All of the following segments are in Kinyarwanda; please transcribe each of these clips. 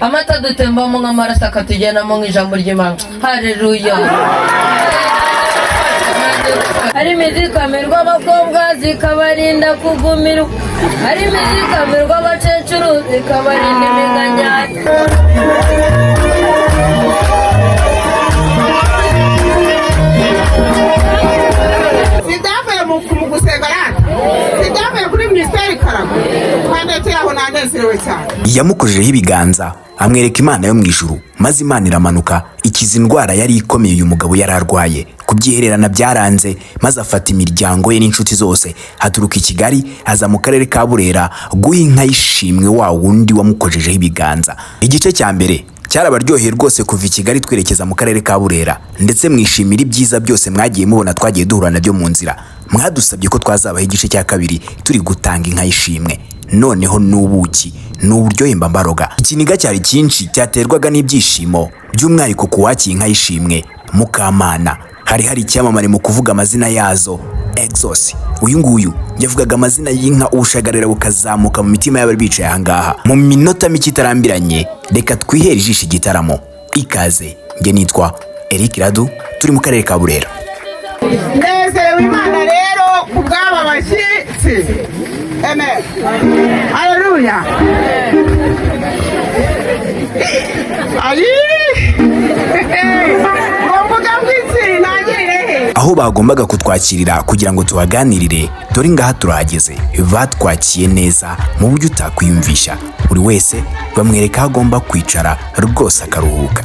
Amata dutembamo nk'amaraso akatugenamo nk'ijambo ry'Imana. Hareruya! Hari imizikamirwa abakobwa zikabarinda kugumirwa, hari imizikamirwa abakecuru zikabarinda imiganyari. Sindavuye mu gusenga rata, sindavuye kuri minisiteri Karago kandi aho nanezerewe cyane. Yamukojejeho ibiganza, amwereka Imana yo mu ijuru, maze Imana iramanuka ikiza indwara yari ikomeye uyu mugabo yari arwaye. Kubyihererana byaranze, maze afata imiryango ye n'inshuti zose, haturuka i Kigali aza mu karere ka Burera guha inka y'ishimwe wa wundi wamukojejeho ibiganza. Igice cya mbere cyarabaryoheye rwose, kuva i Kigali twerekeza mu karere ka Burera, ndetse mwishimira ibyiza byose mwagiye mubona twagiye duhura nabyo mu nzira. Mwadusabye ko twazabaho igice cya kabiri turi gutanga inka y'ishimwe, noneho n'ubuki ni uburyohe mbambaroga. Ikiniga cyari cyinshi cyaterwaga n'ibyishimo, by'umwihariko ku wakiye inka y'ishimwe Mukamana. Hari icyamamare mu kuvuga amazina yazo, Exos. Uyu nguyu yavugaga amazina y'inka, ubushagarira bukazamuka mu mitima y'abari bicaye ahangaha. Mu minota mike itarambiranye, reka twihere ijisho igitaramo. Ikaze, njye nitwa Eric Radu, turi mu karere ka Burera. Nezerewe Imana rero ku bw'aba bashyitsi. Amen, haleluya. Ayi, ngo mvuga ngo iki, ntangirire he? Aho bagombaga kutwakirira kugira ngo tuhaganirire, dore ngaha turahageze. Batwakiye neza mu buryo utakwiyumvisha, buri wese bamwereka aho agomba kwicara rwose akaruhuka.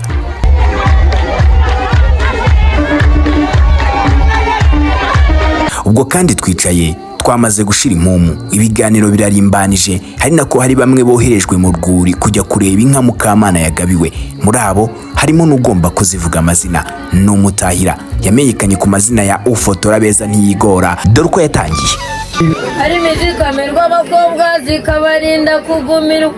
Ubwo kandi twicaye twamaze gushira impumu, ibiganiro birarimbanije, hari nako hari bamwe boherejwe mu rwuri kujya kureba inka Mukamana yagabiwe. Muri abo harimo n'ugomba kuzivuga amazina, ni umutahira yamenyekanye ku mazina ya Ufotora Beza Ntiyigora. Dore uko yatangiye. Hari imizikamirwa abakobwa zikabarinda kugumirwa,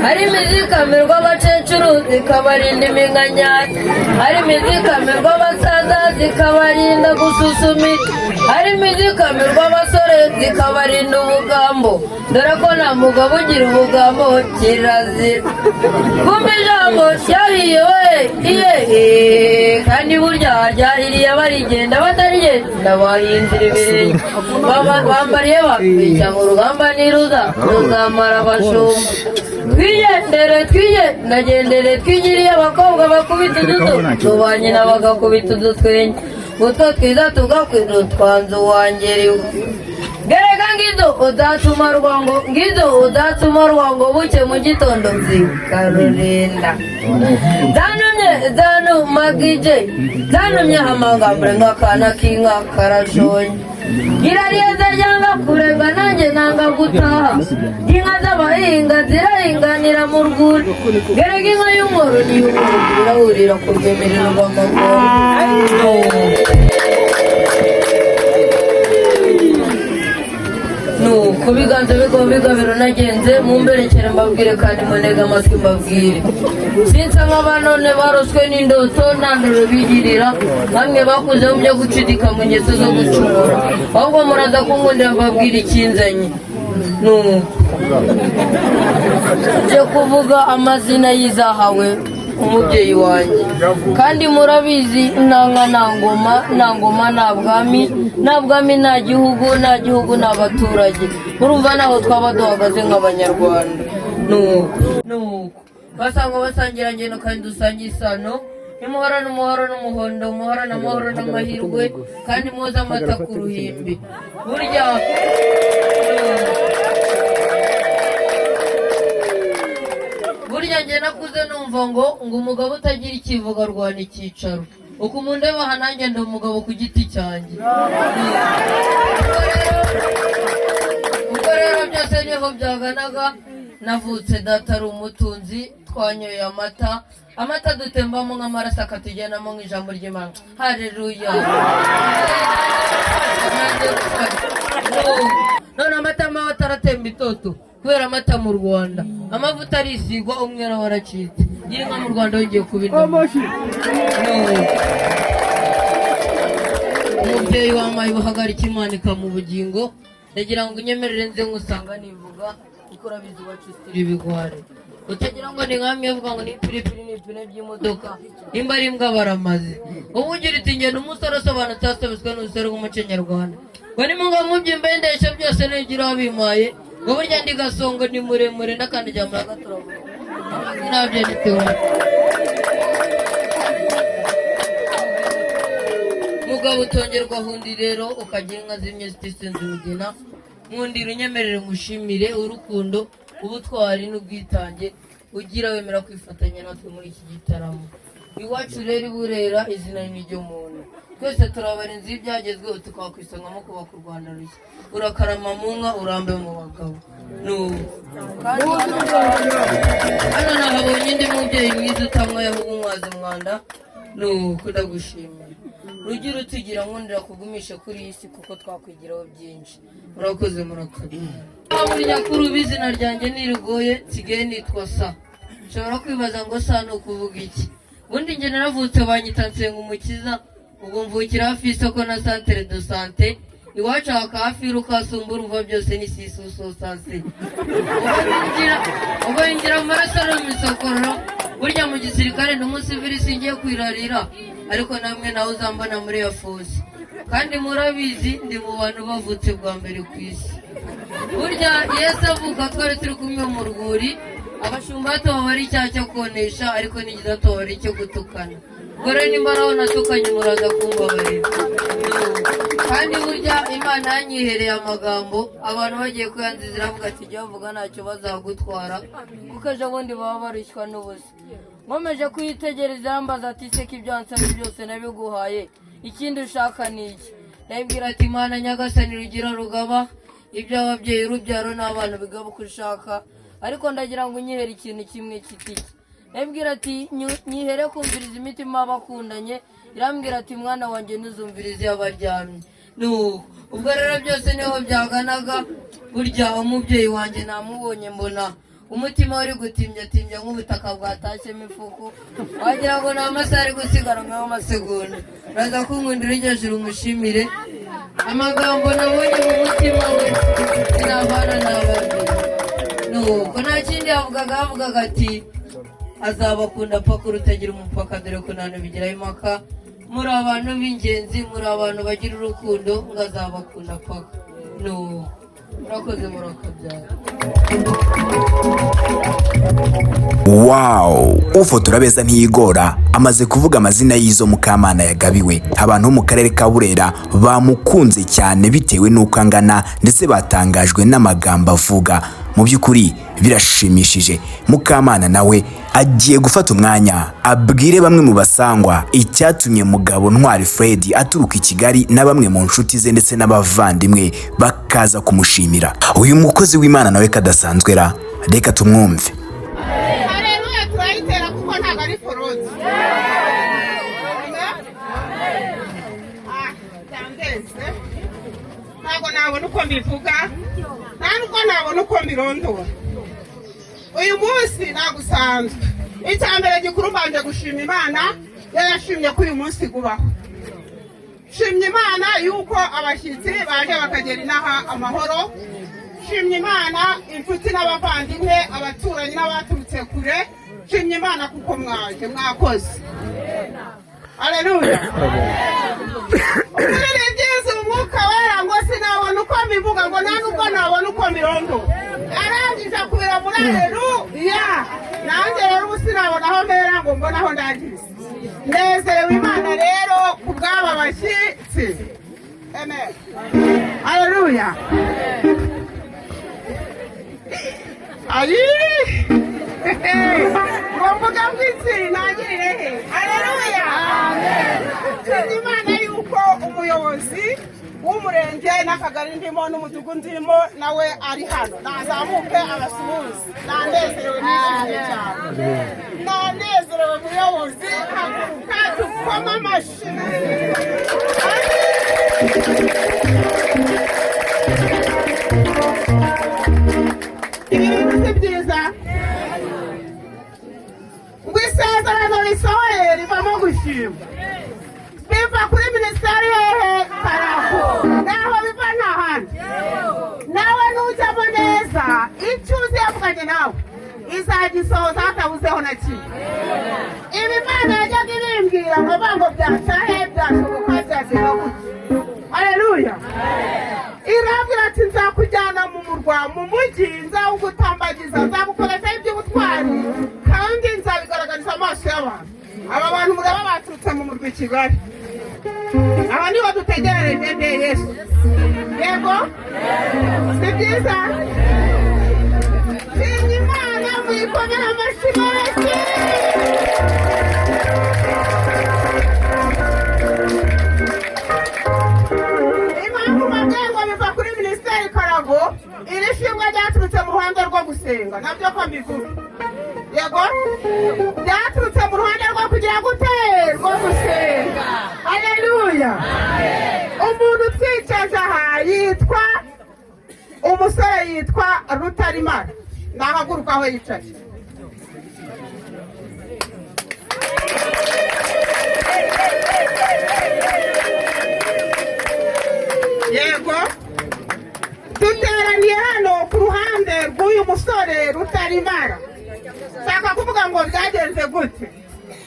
hari imizikamirwa abakecuru zikabarinda iminkanyari, hari imizikamirwa abasaza zikabarinda gususumira, hari imizikamirwa abasore zikabarinda ubugambo, dore ko nta mugabo ugira ubugambo, kirazira. Kumva ijambo ryahiye we iye, kandi burya ryahiriye abarigenda, batarigenda bahinzira ibirenge. Bambariye bakwica ngo urugamba niruza ruzamara abashumba. Twigendere, twigendagendere, twigiriye abakobwa bakubita uduto tuba nyina bagakubita udutwenge, utwo twiza tugakwira utwanzu wangeriwe. Gereka ngizo udatuma rwango, ngizo udatuma rwango, buke mu gitondo zikarurinda. Zanumye zanumagije, zanumye hamangambure nk'akana k'inka karashonye. Irariyeze ryanga kurenga, nanjye nanga gutaha. Inka z'abahinga zirahinganira mu rwuri. Gereka inka y'umworo n'iy'umworo irahurira ku rwemerero rw'amaguru. Nuko biganza bigomba bigabiro nagenze mumberekere mbabwire kandi munega amatwi mbabwire. Sinsa nk'abanone baroswe n'indoto, nta ndoro bigirira, bamwe bakuze mu byo gucudika mu ngeso zo gucumura, ahubwo muraza kunkundira mbabwire ikinzanye. Nuko byo kuvuga amazina y'izahawe umubyeyi wanjye, kandi murabizi, nta nka nta ngoma, nta ngoma nta bwami, nta bwami nta gihugu, nta gihugu nta baturage. Murumva naho twaba duhagaze nk'abanyarwanda. Nuko basanga basangira ngendo kandi dusangiye isano, nimuhorane umuhoro n'umuhondo, muhorane amahoro n'amahirwe, kandi muze amata ku ruhimbi burya. Burya njye nakuze numva ngo umugabo utagira ikivuga arwana icyicaro. Uku mundeba aha, nanjye ndi umugabo ku giti cyanjye. Ubwo rero byose niho byaganaga. Navutse data ari umutunzi, twanyoye amata, amata dutembamo nk'amaraso akatugenamo nk'ijambo ry'Imana. Hareruya! None amata mabi ataratemba itoto kubera amata mu Rwanda, amavuta arisigwa, umwera waracitse. Gira inka mu Rwanda yongeye kuba indamu. Umubyeyi wampaye ubuhagarike, Imana mu bugingo, ndagira ngo unyemerere nze nkusanga nivuga, kuko urabizi iwacu turi ibigwari. Utagira ngo ni nkamwe uvuga ngo ni ipiripiri n'ipine by'imodoka, nimba ari imbwa baramaze. Ubu ugira uti ngenda umusore usobanutse wasobetswe n'umusore w'umuco nyarwanda, ngo nimunga mubyimba indeshyo byose nigira wabimpaye, ngo burya ndi gasongo ni muremure n'akandagira muri agaturamo amazina yabyo ni Theo. Mugabo utongerwa hundi rero ukagira inka zimye zitisenze umugina, nkundira unyemerere ngushimire urukundo, ubutwari n'ubwitange ugira wemera kwifatanya natwe muri iki gitaramo. Iwacu rero i Burera izina ni ry'umuntu, twese turabarinzi y'ibyagezweho, tukakwisangamo kubaka u Rwanda rushya. Urakarama mu nka, urambe mu bagabo. Nubu kandi hano nahabonye undi mubyeyi mwiza utamwaye ahubwo umwaza umwanda. Nuko ndagushimira rugira utugira, nkundira kugumisha kuri iyi si kuko twakwigiraho byinshi. Murakoze, murakoze. Burya kuri ubu izina ryanjye ntirigoye, nsigaye nitwa Sa. Nshobora kwibaza ngo Sa ni ukuvuga iki? Ubundi njye naravutse banyita Nsenga Umukiza, ubwo mvukira hafi y'isoko na centre de santé, iwacu haka hafi y'urukasumba, urumva byose ni sisusosasi. Ubwo yinjira mu maraso no mu misokororo. Burya mu gisirikare ni umusivili, singiye kwirarira, ariko namwe nawe uzambona muri iyo fusi. Kandi murabizi ndi mu bantu bavutse bwa mbere ku isi. Burya Yesu avuka twari turi kumwe mu rwuri, abashumba batobara icyaha cyo konesha, ariko nigeze atobara icyo gutukana. Ubwo rero nimba naho natukanye muraza kumbabarira. Kandi burya Imana yanyihereye amagambo, abantu bagiye kuyanziza iravuga ati jya bavuga ntacyo bazagutwara, kuko ejo bundi baba barushywa n'ubusa. Nkomeje kuyitegereza yambaza ati se ko ibyo wansabye byose nabiguhaye, ikindi ushaka ni iki? Ndabibwira ati Imana nyagasani rugira rugaba iby'ababyeyi, urubyaro n'abana bigaba uko ushaka, ariko ndagira ngo unyihere ikintu kimwe kitiki. Ndabibwira ati nyihere kumviriza imitima y'abakundanye. Irambwira ati mwana wanjye ntuzumvirize iyo abaryamye. Nuko ubwo rero byose niho byaganaga. Burya umubyeyi wanjye namubonye mbona umutima wari gutimbya nk'ubutaka bwatashyemo ifuku, wagira ngo ni amasaha ari gusigara nk'amasegonda. Uraza kunkundira iryo juru umushimire amagambo nabonye mu mutima we, sinavana n'ababyeyi. Nuko nta kindi yavugaga, yavugaga ati azabakunda paka urutagira umupaka, dore ko nta bigiraho impaka. Muri abantu b'ingenzi, muri abantu bagira urukundo, ngo azabakunda paka. Nuko murakoze, murakabyara. Wow! Ufotora beza ntiyigora, amaze kuvuga amazina y'izo Mukamana yagabiwe. Abantu bo mu karere ka Burera bamukunze cyane bitewe n'uko angana, ndetse batangajwe n'amagambo avuga. Mu by'ukuri birashimishije. Mukamana nawe agiye gufata umwanya abwire bamwe mu basangwa icyatumye Mugabo Ntwari Fred aturuka i Kigali na bamwe mu nshuti ze ndetse n'abavandimwe bakaza kumushimira. Uyu mukozi w'Imana nawe kadasanzwe ra, reka tumwumve. Haleluya turayitera kuko ntabwo ari forode. Ah, byandenze, ntabwo nabona uko mbivuga, nta nubwo nabona uko mbirondora. Uyu munsi ntabwo usanzwe. Icya mbere gikuru, mbanje gushima Imana yo yashimye ko uyu munsi ubaho. Shimye Imana yuko abashyitsi baje bakagera inaha amahoro. Shimye Imana inshuti n'abavandimwe, abaturanyi n'abaturutse kure. Shimye Imana kuko mwaje, mwakoze. Aleluya. Umuririmbyi Umwuka Wera ngo sinabona uko mbivuga, ngo nta nubwo nabona uko mbirondora, arangije akubira muri aleluya. Nanjye rero ubu sinabona aho mbera ngo mbone aho ndangiriza. Nezerewe Imana rero ku bw'aba bashyitsi. Amen, aleluya. Ayi, ngo mvuga ngo iki, ntangirire he? Aleluya. Nshimye Imana yuko umuyobozi w'umurenge n'akagari ndimo n'umudugudu ndimo nawe ari hano, nazamuke abasuhuze. Nanezerewe, nishimye cyane, nanezerewe. Muyobozi, haguruka dukome amashyi. Ibi bintu si byiza, ngo isezerano risohoye rivamo gushima, biva kuri minisiteri hehe? Karago. Naho biva nta handi. Nawe nujyamo neza, icyo uzi yavuganye nawe. Izagisohoza hatabuzeho na kimwe. Ibi Imana yajyaga ibimbwira ngo bango byaca he, byashoboka, byagera gutya. Aleluya! Irabwira ati: "Nzakujyana mu murwa, mu mujyi, nzawugutambagiza, nzagukoreshaho iby'ubutwari, kandi nzabigaragariza amaso y'abantu." Aba bantu mureba baturutse mu murwa i Kigali. Aba nibo dutegerereje nde Yesu. Yego, si byiza? Shimye Imana, muyikomere amashyi menshi. Impamvu mbabwiye ngo biva kuri minisiteri Karago, iri shimwe ryaturutse mu ruhande rwo gusenga, nabyo ko mbivuga. Yego, byaturutse mu ruhande rwo kugira gute? Rwo gusenga. Haleluya! Umuntu utwicaje aha yitwa umusore, yitwa Rutarimara. Nahaguruka aho yicaye. Yego, duteraniye hano ku ruhande rw'uyu musore Rutarimara. Nshaka kuvuga ngo byagenze gute?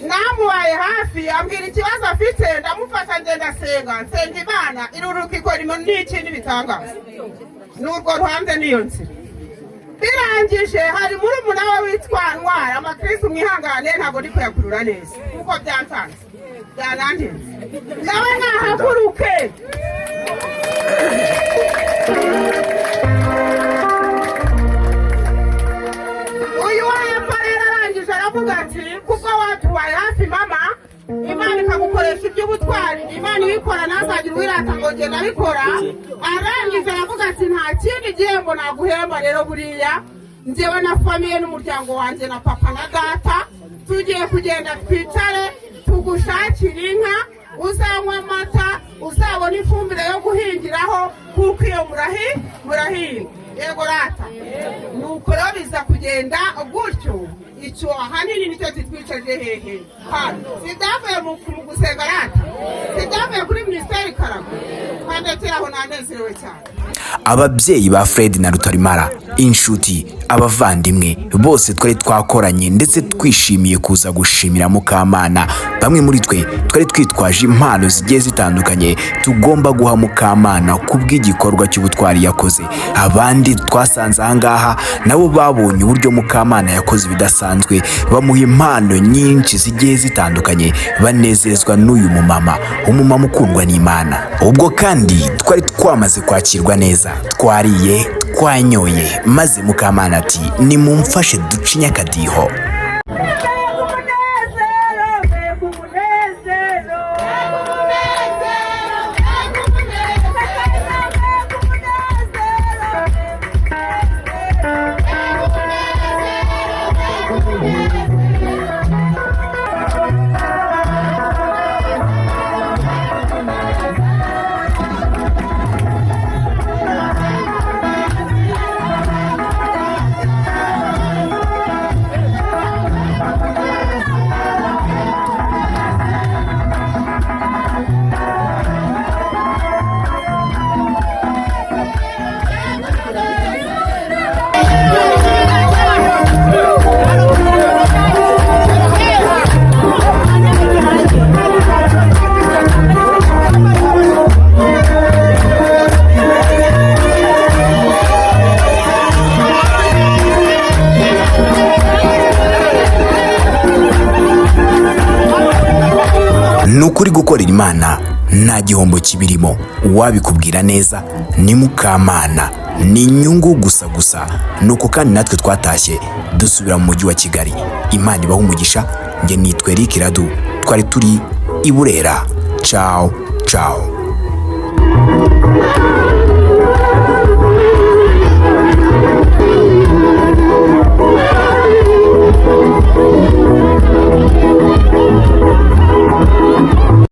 Namubaye hafi, ambwira ikibazo afite, ndamufasha, ngenda senga, nsenga Imana iruruka ikora n'ikindi bitangaza. N'urwo ruhande, niyo nzira. Birangije, hari murumuna we witwa Ntwara. Amakirisitu mwihangane, ntabwo ndi kuyakurura neza kuko byantanze, byanantinze. Nawe nahaguruke. Uyu wo hepfo rero arangije aravuga ati: "Kuko watubaye hafi mama, Imana ikagukoresha iby'ubutwari, Imana ibikora, ntazagire uwirata ngo njye ndabikora." Arangije aravuga ati: "Nta kindi gihembo naguhemba rero, buriya njyewe na famille n'umuryango wanjye na papa na data tugiye kugenda twicare tugushakire inka, uzanywa amata, uzabona ifumbire yo guhingiraho, kuko iyo murahinga." Yego rata. Nuko rero biza kugenda gutyo. Icyo ahanini nicyo kitwicaje hehe hano. Si ibyavuye mu gusenga rata? Si ibyavuye kuri minisiteri Karago? Kandi aho nanezerewe cyane. Ababyeyi ba Fred na Rutarimara, inshuti, abavandimwe bose twari twakoranye ndetse twishimiye kuza gushimira Mukamana. Bamwe muri twe twari twitwaje impano zigiye zitandukanye tugomba guha Mukamana kubw'igikorwa cy'ubutwari yakoze. Abandi twasanze ahangaha nabo babonye uburyo Mukamana yakoze ibidasanzwe, bamuha impano nyinshi zigiye zitandukanye, banezezwa n'uyu mumama, umumama ukundwa n'Imana. Ubwo kandi twari twamaze kwakirwa neza, twariye, twanyoye, maze Mukamana ati: "Nimumfashe ducinye akadiho." Mbega umunezero, mbega umunezero, mbega umunezero, mbega umunezero, mbega umunezero, mbega umunezero. Ni ukuri, gukorera Imana nta gihombo kibirimo. Uwabikubwira neza ni Mukamana, ni inyungu gusa gusa. Nuko kandi natwe twatashye dusubira mu mujyi wa Kigali. Imana ibaha umugisha. Njye nitwa Eric Radu, twari turi i Burera. Ciao ciao.